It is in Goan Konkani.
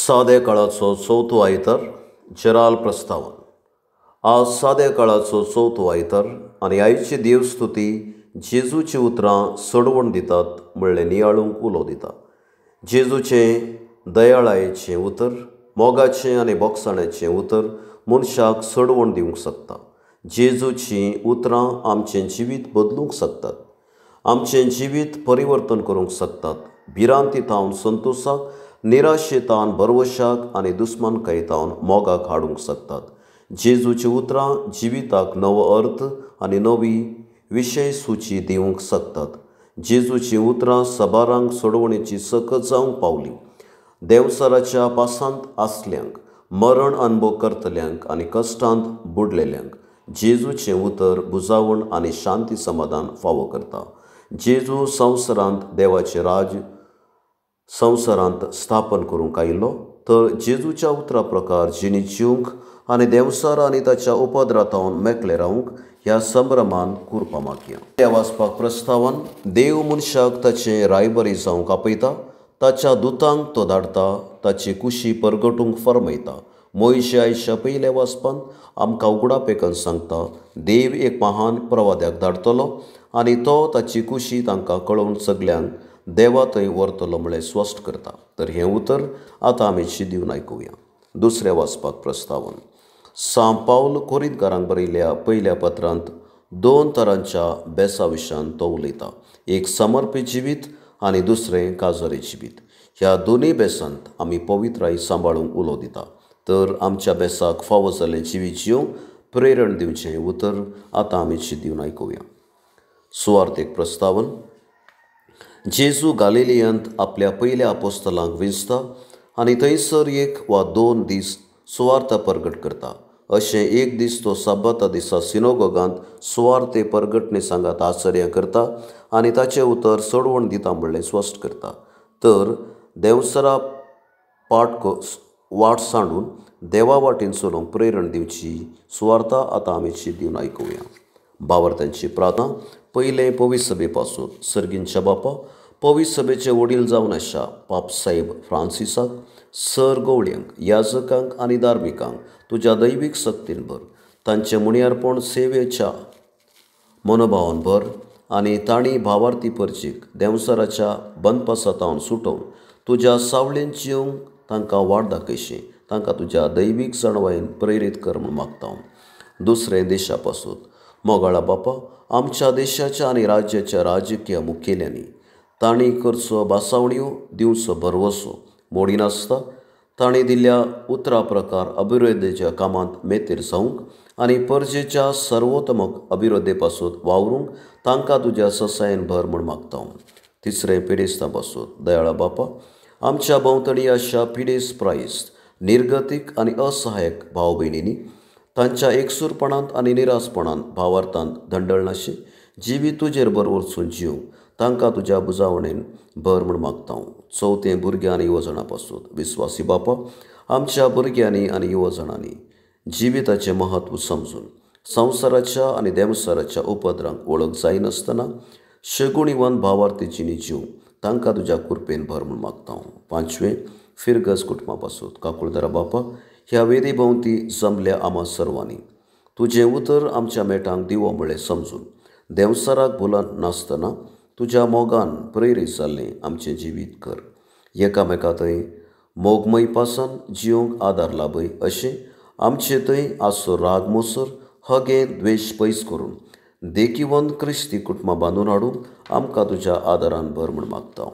साद्या काळाचो चवथो आयतार जेराल प्रस्तावन. आज साद्या काळाचो चवथो आयतार आनी आयची देवस्तुती जेजूची उतरां सोडवण दितात म्हणलें नियाळूंक उलो दिता. जेजूचें दयाळायेचें उतर, मोगाचें आनी बोगसाण्याचें उतर मनशाक सोडवण दिवंक शकता. जेजूचीं उतरां आमचें जिवीत बदलूंक शकतात, आमचें जिवीत परिवर्तन करूंक शकतात. भिरांती थावन संतोशाक, निराशेतावन भरवशाक आनी दुस्मानकायेतावन मोगाक हाडूंक शकतात. जेजूची उतरां जिविताक नवो अर्थ आनी नवी विशय सुची दिवंक शकतात. जेजूची उतरां सबारांक सोडवणेची सकत जावंक पावली. देंवचाराच्या पासांत आसल्यांक, मरण अनुभव करतल्यांक आनी कश्टांत बुडलेल्यांक जेजूचें उतर बुजावण आनी शांती समाधान फावो करता. जेजू संवसारांत देवाचें राज संवसारांत स्थापन करूंक आयिल्लो, तर जेजूच्या उतरा प्रकार जिणी जिवंक आनी देंवचार आनी ताच्या उपद्रातावन मेकळे रावंक ह्या संभ्रमान कुरपा मागया. त्या वाचपाक प्रस्तावन. देव मनशाक ताचें रायबरी जावंक आपयता, ताच्या दुतांक तो धाडटा, ताची कुशी परगटूंक फर्मयता. मोयशे आयच्या पयल्या वाचपांत आमकां उगडापेकन सांगता, देव एक महान प्रवाद्याक धाडटलो आनी तो ताची कुशी तांकां कळोवन सगल्यांक देवा थंय व्हरतलो म्हळें स्पश्ट करता. तर हें उतर आतां आमी दिवन आयकुया. दुसऱ्या वाचपाक प्रस्तावन. सां पावल कोरिंतकारांक बरयल्ल्या पयल्या पत्रांत दोन तरांच्या बेसा विशयान तो उलयता. एक समर्पी जिवीत आनी दुसरें काजारी जिवीत. ह्या दोनूय बेसांत आमी पवित्राय सांबाळूंक उलो दिता. तर आमच्या बेसाक फावो जाल्लें जिवीत जिवंक प्रेरण दिवचें उतर आतां आमी दिवन आयकुया. सुवार्थीक प्रस्तावन. जेजू गालिलियांत आपल्या पयल्या आपोस्तलांक विंचता आनी थंयसर एक वा दोन दीस सुवार्थ परगट करता. अशें एक दीस तो साबाता दिसा सिनोगोगांत सुवार्थे परगटणे सांगात आचर्य करता आनी ताचें उतर सोडवण दिता म्हणलें स्पश्ट करता. तर देंवचारा पाट वाट सांडून देवा वाटेन चलोवंक प्रेरण दिवची सुवार्ता आतां आमी दिवन आयकुया. बावर्त्यांची प्रार्थना. पयलें पवित्र सभे पासून. सर्गींच्या बापा, पवित्र सभेचे वडील जावन आशा पापसाहेब फ्रांसिसाक, सर गवळ्यांक, याजकांक आनी धार्मिकांक तुज्या दैवीक शक्तीन भर, तांचें मुनियारपण सेवेच्या मनोभावान भर आनी तांणी भावार्थी परचीक देंवचाराच्या बंदपासातावन सुटोवन तुज्या सावळेन जिवंक तांकां वाट दाखयशी, तांकां तुज्या दैवीक जाणवायेन प्रेरीत कर म्हूण मागता. दुसरें देशा पासून. मोगाळा बापा, आमच्या देशाच्या आनी राज्याच्या राजकीय मुखेल्यांनी तांणी करचो बासावण्यो दिवचो भरवसो मोडिनासता तांणी दिल्ल्या उतरा प्रकार अभिवृद्धीच्या कामांत मेतेर जावंक आनी परजेच्या सर्वोत्तम अभिवृद्धी पासून वावरूंक तांकां तुज्या ससायेन भर म्हूण मागता. तिसरें पिडेस्तां पासून. दयाळा बापा, आमच्या भोंवतणी अशा पिडेस्त प्रायस्त निर्गतीक आनी असहायक भाव भयणींनी तांच्या एकसूरपणांत आनी निरासपणांत भावार्थांत धंडळनाशे जिवीत तुजेर भर वचून जिवंक तांकां तुज्या बुजावणेन भर म्हूण मागता. चवथें भुरग्यां आनी युवजणां पासून. विस्वासी बापा, आमच्या भुरग्यांनी आनी युवजणांनी जिविताचें म्हत्व समजून संवसाराच्या आनी देंवचाराच्या उपद्रांक वळख जायनासतना शगुणीवन भावार्थी जिणी जिवंक तांकां तुज्या कृपेन भर म्हूण मागता. पांचवें फिरगज कुटुंबा पासून. काकुळदारा बापा, ह्या वेदी भोंवती जमल्या आमा सर्वांनी तुजें उतर आमच्या मेटांक दिवो म्हळें समजून देंवचाराक भुलनासतना तुज्या मोगान प्रेरीत जाल्लें आमचें जिवीत कर. एकामेका थंय मोगमय पासान जिवंक आदार लाभय अशें आमचे थंय आसो राग मोसर हगे द्वेश पयस करून देखीवंत क्रिस्ती कुटुंबां बांदून हाडूंक आमकां तुज्या आदारान भर म्हूण मागता.